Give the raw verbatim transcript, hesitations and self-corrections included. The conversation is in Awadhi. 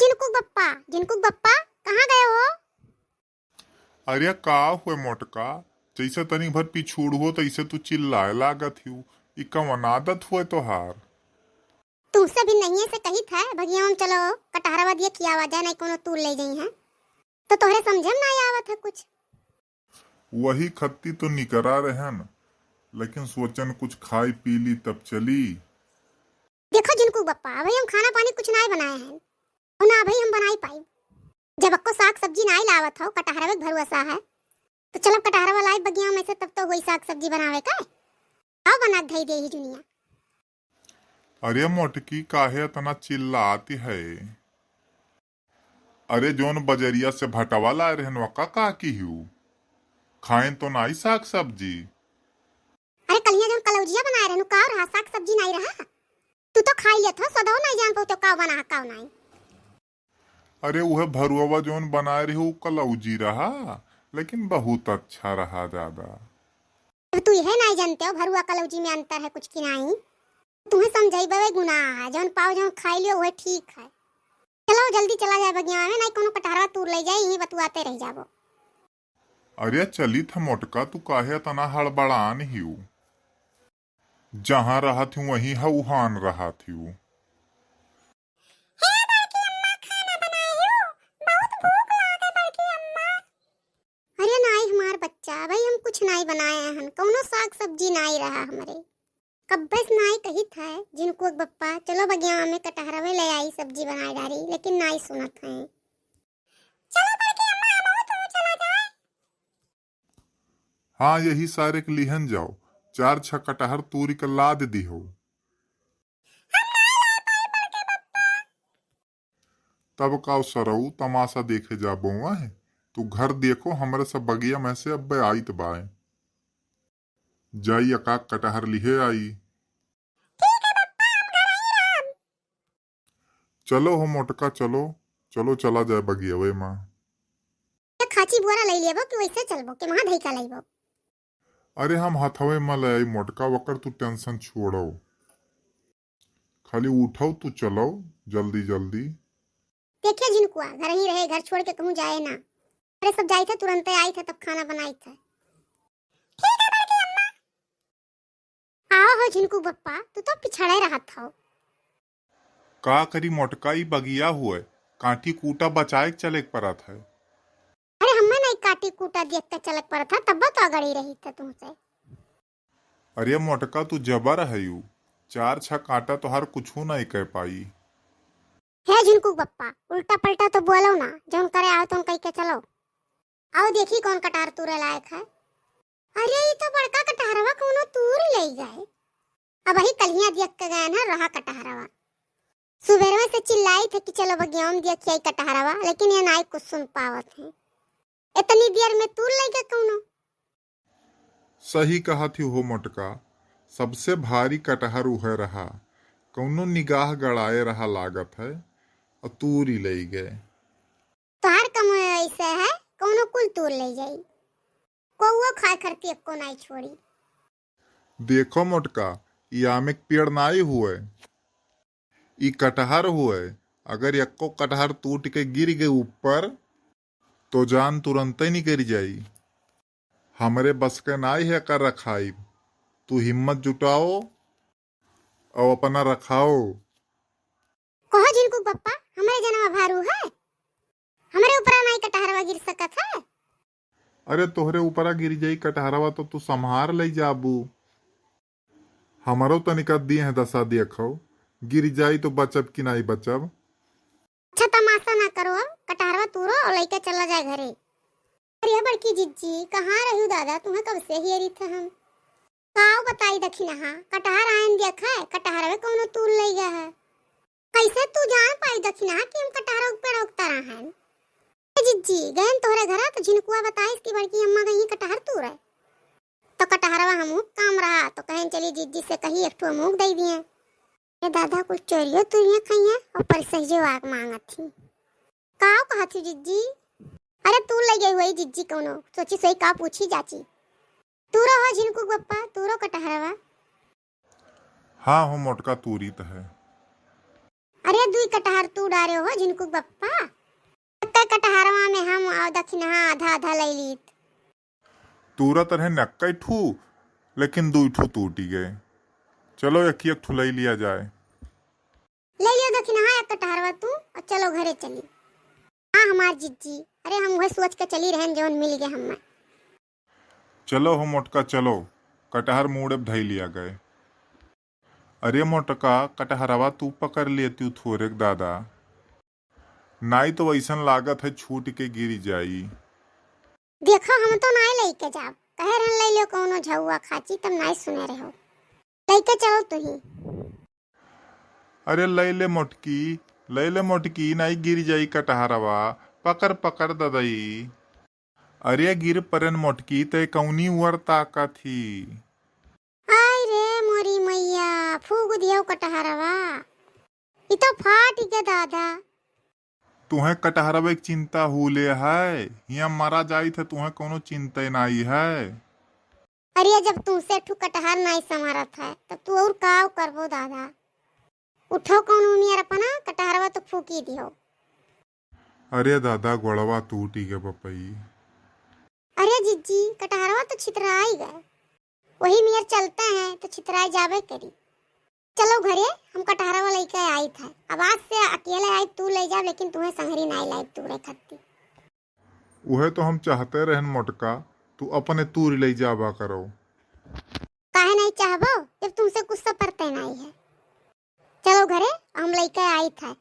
झिनकू बप्पा, झिनकू बप्पा, कहाँ गए हो? अरे का हुए मोटका, जैसे तनी भर पिछुड़ हो तैसे तू चिल्लाए लागत हिउ। ई कवन आदत हुए तोहार? तुमसे भी नहीं ऐसे कही था, भगिया हम चलो कटहरवा दिए खियावा जाए, नहीं कोनो तूर ले जाई है। तो तोहरे समझे में ना आवत है कुछ। वही खत्ती तो निकरा रहन, लेकिन सोचन कुछ खाई पी ली तब चली। देखो झिनकू बप्पा, अभी हम खाना पानी कुछ नाई बनाए हैं, और ना अभी हम बनाई पाई। जब अक्को साग सब्जी नाई लावत हो, कटहरवे के भरोसा है, तो चलो कटहरवा लाई बगिया में से, तब तो वही साग सब्जी बनावे का। आओ बना के धई दे ही जुनिया। अरे मोटकी, काहे इतना चिल्लाती है? अरे, जौन बजरिया से भटवा लाए रहन, वका का किहू? खाएन तो नाई साग सब्जी। अरे, कलिया जौन कलौजिया बनाए रहनु, का रहा? साग सब्जी नाई रहा? तू तो खाई लेत हो, सदो नाई जान पाऊ तो का बना, का नाई। अरे, उहे भरुआ जौन बनाए रहे, उ कलौजी रहा, लेकिन बहुत अच्छा रहा दादा। अब तू इहे नाई जानते हो, भरुआ कलौजी में अंतर है कुछ कि नाई? तुम्हें समझाई बवे गुनाह है, जौन पाओ जौन खाई लियो, उहे ठीक है। चलो जल्दी चला जाए बगिया में, नाई कोनो कटहरवा तूर ले जाए, यहीं बतुआते रह जाबो। अरे चलित ह मोटका, तू काहे इतना हड़बड़ान हिउ? जहाँ रहत हिउ वहीं ह उहान रहत हिउ। हे बड़की अम्मा, खाना बनाई हो? बहुत भूख लागे बड़की अम्मा। अरे नाई हमार बच्चा, भाई हम कुछ नाई बनाए हन, कौनो साग सब्जी नाई रहा हमरे। कब्बे से नाई कहित है झिनकुआ के बप्पा, चलो बगिया में कटहरवे ले आई, सब्जी बनाए डारी, लेकिन नाई सुनत है। चलो बड़की अम्मा, हम दोनों चला जाए। हाँ, यही सारे के लिहन जाओ, चार छह कटहर तूरी के लाद दिहो। हम नाई ला पाई बड़के बप्पा। तब का सरऊ तमाशा देखे जाबो वह? तू घर देखो, हमरे सब बगिया में से अब्बे आइत बाए। जाई एकाक कटहर लिहे आई। ठीक है बप्पा, हम घर आई रहब। चलो हो मोटका, चलो, चलो चला जाए बगियवे मा। ये खाची बुआरा लई लेबो कि वैसे चलबो, कि वहाँ धई का लईबो? अरे हम हथवे मा ले आई मोटका, वकर तू tension छोड़ो। खाली उठो तू चलो जल्दी जल्दी। देखिए झिनकुआ, घर ही रहे, घर छोड़ के कहूँ जाए ना। अरे सब जाइत है, तुरंते आइत है, तब खाना बनाइत है। ठीक है बड़की अम्मा। आओ हो झिनकू बप्पा, तू तो पिछड़े रहत हो। का करी मोटका, ई बगिया हुए, काटी कूटा बचाए के चले के परत है। अरे हमें नहीं काटी कूटा देख के चले के परत है, तब तो अगड़ी रही थे तुमसे। अरे मोटका, तू जबर हयू, चार छह कांटा तोहार कुछू नहीं कह पाई। हे झिनकू बप्पा, उल्टा पलटा तो बोलो ना, जौन करे आओ तौन कह के चलो। आओ देखी कौन कटहर तूरे लायक है। अरे ई तो बड़का कटहरवा कौनो तूर ले गए। अब वही कलिया देख के गए ना रहा कटहरवा। सुबेरवा से चिल्लाई थे कि चलो बगिया में देखिए कटहरवा, लेकिन ये नाई कुछ सुन पावत है। इतनी देर में तूर ले गए कौनो। सही कहत ही हो मोटका, सबसे भारी कटहर उहे रहा, कौनो निगाह गड़ाए रहा लागत है, और तूरी ले गए। तोहार कम ऐसे है, कौनो कुल तूर ले जाई, कौओ खाए खरती एक्को नाई छोड़ी। देखो मोटका, ई आमे के पेड़ नाई हुए, ई कटहर हुए। अगर एक्को कटहर टूट के गिर गए ऊपर, तो जान तुरंते निकल जाई। हमरे बस के नाई है एकर रखाई। तू हिम्मत जुटाओ और अपना रखाओ। कहो झिनकू बप्पा, हमरे जनवा भारू है, हमरे ऊपरा नाई कटहरवा गिर सकत है। अरे तोहरे ऊपरा गिर जाई कटहरवा तो तू संभार ले जाबू। हमरो तनिका देह दशा देखो, गिर जाई तो बचब कि नाई बचब। अच्छा तमाशा ना करो, अब कटहरवा तूरो और लइके चला जाए घरे। अरे बड़की जिज्जी, कहाँ रहू दादा, तुम्हें कब से हेरी थे हम। काव बताई दखिनहा, कटहर आयन देखा है, कटहरवे कौनो तूर ले गया है। कैसे तू जान पाई दखिनहा कि हम कटहर के पेड़ उगता रहा है? ए जिज्जी, गयन तोहरे घरा तो झिनकुआ बताइस कि बड़की अम्मा गई कटहर तूरे। तो कटहरवा हमहू काम रहा, तो कहन चली जिज्जी से कही एक ठो हमहू दे दिए। ए दादा, कुछ चोरियो तुरिया खाइए और परिसहियो आग मांगत थी। काव कहत थी जिज्जी? अरे तू ले गई हुई जिज्जी कौनो, सोची सोई का पूछी जाची। तू रहो झिनकू बप्पा, तू रो कटहरवा। हाँ हो मोटका, तूरी त है। अरे दुई कटहर तू डारे हो झिनकू बप्पा। एक्कै कटहरवा में हम और दखिनहा आधा आधा लइ लीत। तूरत रहे नक्कै ठू, लेकिन दुई ठू टूटी गए। चलो एक ही एक ठू लइ लिया जाए। लइ लियो दखिनहा एक कटहरवा तू और चलो घरे चली। हाँ हमार जिज्जी, अरे हम वह सोच के चली रहन जौन मिल गए हमें। चलो हो मोटका चलो, कटहर मूड़े धइ लिया गए। अरे मोटका, कटहरवा तू पकड़ लेती थोरेक दादा, नाई तो वैसन लागत है छूट के गिर जाई। देखो हम तो नाई लइके जाब, कहे रहन लइ लियो कौनो झउआ खाची, तब नाई सुने रहो। लइके चलो तुही। अरे लइ ले मोटकी, लइ ले मोटकी, नाई गिर जाई कटहरवा, पकड़ पकड़ ददई। अरे गिर परेन मोटकी, तै कौनी उअर ताकत ही? आय रे मोरी मैया, फूक दियो कटहरवा। ई तो फाट गए दादा। तुहें कटहरवे के चिंता हुले है, हियाँ मरा जाइत है, तुहें कौनो चिंता नाई है। अरे जब तुमसे ठू कटहर नाई संवारत है, तब तू और काव करबो दादा? उठो कौनो नियर अपना कटहरवा तो फूकी दियो। अरे दादा, गोड़वा टूटी गए बपई। अरे जिज्जी, कटहरवा तो छितराई गए, वही नियर चलते हैं तो छितराई जाबे करी। चलो घरे, हम कटहरवा लइके आई था। अब आज से अकेले आई तू लइ जाब, लेकिन तुहें संगरी नाई लाइब तूरे खत्ती। उहे तो हम चाहते रहन मोटका, तू अपने तूरी लइ जाबा करो। काहे नाई चाहबो, जब तुमसे कुछ सा परते नाई है। चलो घरे, हम लइके आई था।